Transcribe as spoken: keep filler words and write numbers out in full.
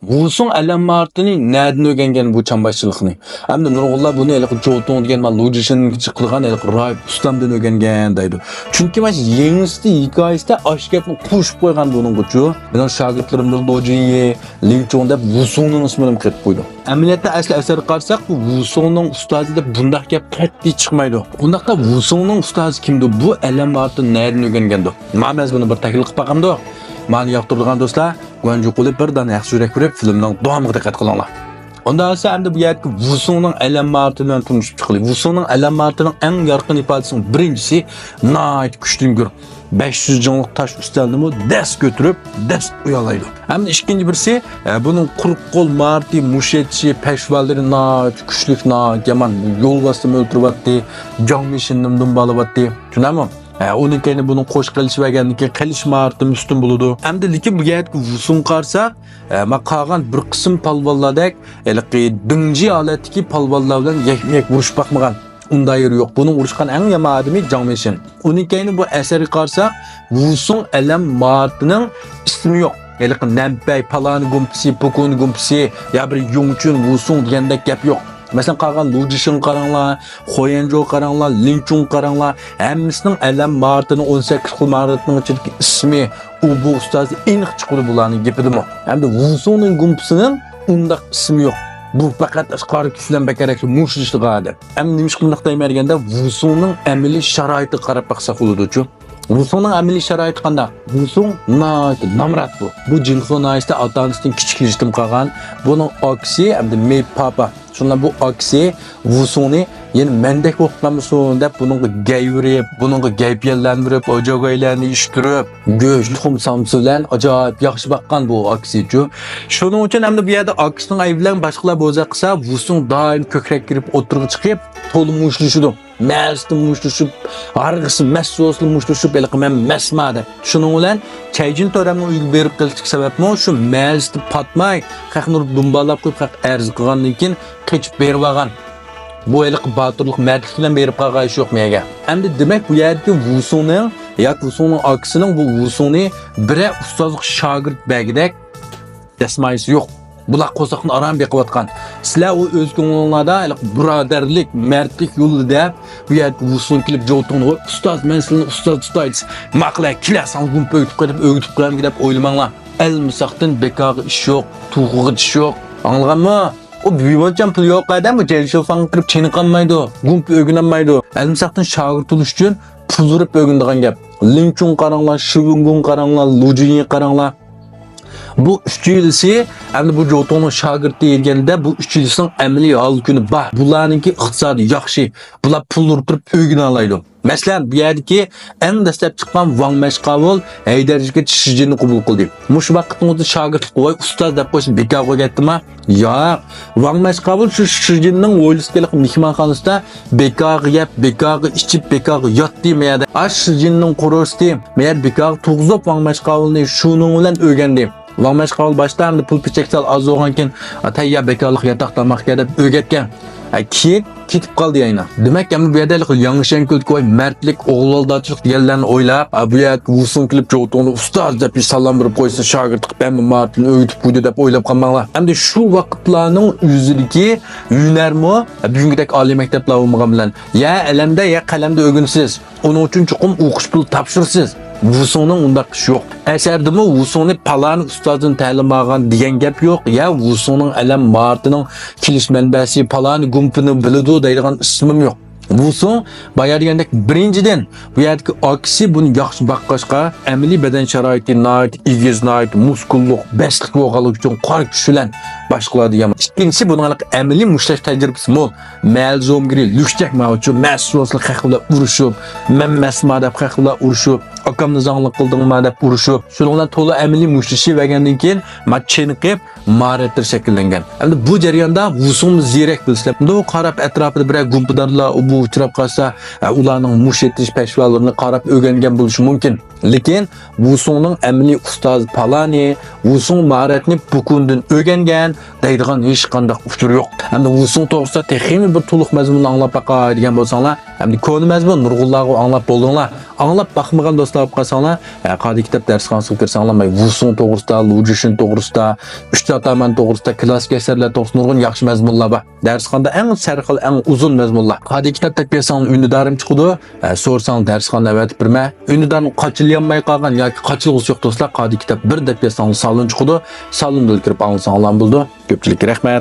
ۋۇسۇڭ ئەلەم ماھارىتىنى نەدىن ئۆگەنگەن بۇ چامباشچىلىقنى؟ ئەمدى نۇرغۇنلار بۇنى ھېلىقى جوتۇڭ دېگەن مانا لۇجىشىن چىقىرغان ھېلىقى راھىب ئۇستامدىن ئۆگەنگەن دەيدۇ. چۈنكى مانا يېڭىسىتى ھېكايىسىدە ئاشۇ گەپنى قوشۇپ قويغان بۇنىڭغىچۇ. مېنىڭ شاگىرتلىرىمدىن لۇجىيى، لىڭچۇڭ دەپ ۋۇسۇڭنىڭ ئىسمىنى قېتىپ قويدۇ. ئەمەلىيەتتە ئەسلى ئەسەرگە قارىساق، بۇ ۋۇسۇڭنىڭ ئۇستازى دەپ بۇنداق گەپ قەتئىي چىقمايدۇ. ئۇنداقتا ۋۇسۇڭنىڭ ئۇستازى كىمدۇ؟ بۇ ئەلەم ماھارىتىنى نەدىن ئۆگەنگەندۇ؟ مانا مەن بۇنى بىر تەھلىل قىلىپ باقامدۇ؟ مانا ياقتۇرىدىغان دوستلار، گۇەنجۇ قىلىپ بىر دانە ياخشى يۈرەك بېرىپ، فىلىمنىڭ داۋامىغا دىققەت قىلىڭلار. ئۇنداق بولسا ئەمدى بۇ يەردىكى ۋۇسۇڭنىڭ ئەلەم ماھارىتى بىلەن تونۇشۇپ چىقىلى. ۋۇسۇڭنىڭ ئەلەم ماھارىتىنىڭ ئەڭ يارقىن ئىپادىسىنىڭ بىرىنچىسى ناھايىتى كۈچلۈك. بەش يۈز جىڭلىق تاش ئۈستەلنىمۇ دەس كۆتۈرۈپ، دەس ئۇيالايدۇ. ھەمدە ئىككىنچى بىرسى، ئە، بۇنىڭ قۇرۇق قول ماھارىتى، مۇشەتچى، پەشۋالىرى ناھايىتى كۈچلۈك، ناھايىتى يامان، يولۋاستىمۇ ئۆلتۈرۈۋەتتى، جاڭ مىشىننىمۇ دۇمبالىۋەتتى. چۈشىنەمۇ؟ ئە، ئۇنىڭ كەينى بۇنىڭ قوشقا ئېلىشىۋەرگەندىن كېيىن قېلىش ماھارىتىمۇ ئۈستۈن بولىدۇ. ئەمدى لېكىن بۇ يەردىكى ۋۇسۇڭغا قارىساق، ئە، ما قالغان بىر قىسىم پالۋانلاردەك ھېلىقى دىڭجى ھالەتتىكى پالۋانلار بىلەن يەكمۇ يەك ئۇرۇشۇپ باقمىغان. ئۇنداق يېرى يوق. بۇنىڭ ئۇرۇشقان ئەڭ يامان ئادىمى جاڭ مىشىن. ئۇنىڭ كەينى بۇ ئەسەرگە قارىساق، ۋۇسۇڭ ئەلەم ماھارىتىنىڭ ئىسمى يوق. ھېلىقى نەنپەي، پالانى گۇمپىسى، پۇكۇنى گۇمپىسى يا بىر يۇڭچۈن ۋۇسۇڭ دېگەندەك گەپ يوق. مەسىلەن، قالغان لۇجىشىنغا قاراڭلار، خۇيەنجوغا قاراڭلار، لىنچۇڭغا قاراڭلار، ھەممىسىنىڭ ئەلەم ماھارىتىنىڭ ئون سەككىز خىل ماھارەتنىڭ ئىچىدىكى ئىسمى، ئۇ بۇ ئۇستازى ئېنىق چىقىدۇ بۇلارنىڭ گېپىدىمۇ. ئەمدى ۋۇسۇڭنىڭ گۇمپىسىنىڭ ئۇنداق ئىسمى يوق. بۇ پەقەت قارا كۈچ بىلەن بەكرەك مۇشتلىشىدىغان ئادەم. ئەمدى نېمىشقا بۇنداق دەيمەن دېگەندە، ۋۇسۇڭنىڭ ئەمەلىي شارائىتىغا قاراپ باقساق بولىدۇچۇ. ۋۇسۇڭنىڭ ئەمەلىي شارائىتى قانداق؟ ۋۇسۇڭ ناھايىتى نامرات بۇ. بۇ جىنخۇا ناھىيەسىدە ئاتا-ئانىسىدىن كىچىك يېتىم قالغان. بۇنىڭ ئاكىسى ئەمدى مېي پاپا. شۇنداق بۇ ئاكىسى ۋۇسۇڭنى يەنە مەندەك بولۇپ قالمىسۇن دەپ بۇنىڭغا گەي بېرىپ، بۇنىڭغا گەيپىيەنلەرنى بېرىپ، ئاجاگايلارنى ئىچتۈرۈپ، گۆش، تۇخۇم، سامسا بىلەن ئاجايىپ ياخشى باققان بۇ ئاكىسىچۇ. شۇنىڭ ئۈچۈن ئەمدى بۇ يەردە ئاكىسىنىڭ ئەيىبى بىلەن باشقىلار بوزەك قىلسا، ۋۇسۇڭ دائىم كۆكرەك كىرىپ ئوتتۇرىغا چىقىپ، تولا مۇشتلىشىدۇ. مەسىتى مۇشتلىشىپ، ھارغىسى مەس بولسىلا مۇشتلىشىپ، ھېلىقى مەن مەسما دەپ. شۇنىڭ بىلەن چەيجىن تۆرەمنىڭ ئۆيىگە بېرىپ قېلىشلىق سەۋەبمۇ شۇ مەسىتى پاتماي، خەقنى ئۇرۇپ دۇمبالاپ قويۇپ، خەق ئەرز قىلغاندىن كېيىن قېچىپ بېرىۋالغان. بۇ ھېلىقى باتۇرلۇق، مەردلىك بىلەن بېرىپ قالغان ئىش يوقمۇ يەرگە؟ ئەمدى دېمەك، بۇ يەردىكى ۋۇسۇڭنىڭ ياكى ۋۇسۇڭنىڭ ئاكىسىنىڭ بۇ ۋۇسۇڭنى بىرەر ئۇستازغا شاگىرت بەرگۈدەك دەسمايىسى يوق. بۇلار قورساقنى ئاران بېقىۋاتقان. سىلەر ئۇ ئۆز كۆڭلۈڭلاردا ھېلىقى بۇرادەرلىك، مەردلىك يولى دەپ، بۇ يەردىكى ۋۇسۇڭ كېلىپ جوتۇڭنى، ۋوي ئۇستاز، مەن سىلىنى ئۇستاز تۇتاي دېسە، ماقۇل، كېلە ساڭا گۇمپا ئۆگىتىپ قوياي دەپ، ئۆگىتىپ قويامدۇ دەپ ئويلىماڭلار. ئەلمىساقتىن بىكارغا ئىش يوق، توخۇغا چىش يوق. ئاڭلىغانمۇ؟ ئۇ بىۋاجان پۇل يوق ئادەم بۇ جەيشۇفاڭغا كىرىپ چېنىقالمايدۇ، گۇمپا ئۆگىنەلمەيدۇ. ئەلمىساقتىن شاگىرت بولۇش ئۈچۈن پۇل بېرىپ ئۆگىنىدىغان گەپ. لىنچۇڭ قاراڭلار، شىۋېنگۇڭ قاراڭلار، لۇجىنى قاراڭلار. بۇ ئۈچىلىسى ئەمدى بۇ جوتۇڭنىڭ شاگىرتى دېگەندە، بۇ ئۈچىلىسىنىڭ ئەمەلىي ھال-كۈنى بار. بۇلارنىڭكى ئىقتىسادى ياخشى. بۇلار پۇل ئۇرتۇرۇپ ئۆگىنەلەيدۇ. مەسىلەن، بۇ يەردىكى ئەڭ دەسلەپ چىققان ۋاڭ مەشقاۋۇل ھەيدەرجىگە شىجىننى قوبۇل قىلدى. مۇشۇ ۋاقىتنىڭ ئۆزىدە شاگىرتلىق، ۋاي ئۇستاز دەپ قويسا بىكارغا كەتتىما؟ ياق. ۋاڭ مەشقاۋۇل شۇ شىجىننىڭ ھويلىسىدىكى مېھمانخانىسىدا بىكارغا يەپ، بىكارغا ئىچىپ، بىكارغا ياتتى مەيەردە. ئاش شىجىننىڭ قورۇسىدى مەيەر بىكارغا تۇغۇزۇپ ۋاڭ مەشقاۋۇلنى شۇنىڭ بىلەن ئۆگەندى. ۋاڭ مەشقاۋۇل باشتا ئەمدى پۇل پېچەك سەل ئاز بولغانكىن، تەييار بىكارلىق ياتاق تاماقكەن دەپ ئۆگەتكەن. ھە، كېيىن كېتىپ قالدى يەنە. دېمەك، ئەمدى بۇ يەردە ھېلىقى ياڭشەنكۈلدىكى ۋاي مەردلىك، ئوغۇلئالداچىلىق دېگەنلەرنى ئويلاپ، ھە، بۇ يەردىكى ۋۇسۇڭ كېلىپ جوتۇڭنى ئۇستاز دەپ بىر سالام بېرىپ قويسا، شاگىرتلىق بەممە مارتىنى ئۆگىتىپ قويدى دەپ ئويلاپ قالماڭلار. ئەمدى شۇ ۋاقىتلارنىڭ ئۆزىدىكى ھۈنەرمۇ، ھە، بۈگۈنكىدەك ئالىي مەكتەپلەر بولمىغان بىلەن، يا ئەلەمدە، يا قەلەمدە ئۆگىنىسىز. ئۇنىڭ ئۈچۈن چوقۇم ئوقۇش پۇلى تاپشۇرىسىز. ۋۇسۇڭنىڭ ئۇنداق ئىشى يوق. ئەسەردىمۇ ۋۇسۇڭنى پالانى ئۇستازدىن تەلىم ئالغان دېگەن گەپ يوق. يا ۋۇسۇڭنىڭ ئەلەم مارتىنىڭ كېلىش مەنبەسى پالانى گۇمپىنى بىلىدۇ دەيدىغان ئىسمىم يوق. ۋۇسۇڭ بايا دېگەندەك، بىرىنچىدىن، بۇ يەردىكى ئاكىسى بۇنى ياخشى باققاچقا، ئەمەلىي بەدەن شارائىتى ناھايىتى ئېگىز، ناھايىتى مۇسكۇللۇق، بەستلىك بولغانلىقى ئۈچۈن قارا كۈچ بىلەن باشقىلاردىن يامان. ئىككىنچىسى، بۇنىڭ ئەمەلىي مۇشتلاش تەجرىبىسى مول. مەھەللە زومىگىرى لۈكچەك ماۋۇچۇ، مەس بولسىلا خەق بىلەن ئۇرۇشۇپ، مەن مەسما دەپ خەق بىلەن ئۇرۇشۇپ، ئاكامنى زاڭلىق قىلدىڭما دەپ ئۇرۇشۇپ، شۇنىڭ بىلەن تولا ئەمەلىي مۇشتلىشىۋەرگەندىن كېيىن، ما چېنىقىپ، ماھارەتلىرى شەكىللەنگەن. ئەمدى بۇ جەرياندا ۋۇسۇڭنى زېرەك بىلسىلەر، مۇنداق قاراپ ئەتراپىدا بىرەر گۇمپىدارلار، ئۇ بۇ ئۇچراپ قالسا، ئە، ئۇلارنىڭ مۇشت ئېتىش پەشۋالىرىنى قاراپ ئۆگەنگەن بولۇشى مۇمكىن. لېكىن ۋۇسۇڭنىڭ ئەمەلىي ئۇستازى پالانى، ۋۇسۇڭ ماھارەتنى بۇ كۈندىن ئۆگەنگەن دەيدىغان ھېچقانداق ئۇچۇر يوق. ئەمدى ۋۇسۇڭ توغرىسىدا تېخىمۇ بىر تولۇق مەزمۇننى ئاڭلاپ باقاي دېگەن بولساڭلار، ئەمدى كونا مەزمۇن نۇرغۇنلارغا ئاڭلاپ بولدۇڭلار. ئاڭلاپ باقمىغان دوستلار بولۇپ قالساڭلار، ئە، قادىي كىتاب دەرسخانىسىغا كىرسەڭلار، ماي ۋۇسۇڭ توغرىسىدا، لۇجۈشۈن توغرىسىدا، ئۈچ ئاتامان توغرىسىدا، كلاسسىك ئەسەرلەر توغرىسىدا نۇرغۇن ياخشى مەزمۇنلار بار. دەرسخانىدا ئەڭ سەرخىل، ئەڭ ئۇزۇن مەزمۇنلار. قادىي كىتاب دەپ يازساڭلار ئۈندىدارىم چىقىدۇ. ئە، سورىساڭلار دەرسخانا ئەۋەتىپ بېرىمەن. ئۈندىدارنى قاچىلىيالماي قالغان ياكى قاچىلىغۇسى يوق دوستلار، قادىي كىتاب بىر دەپ يازساڭلار سالون چىقىدۇ. سالوندىلا كىرىپ ئاڭلىساڭلار بولىدۇ. كۆپچىلىككە رەھمەت.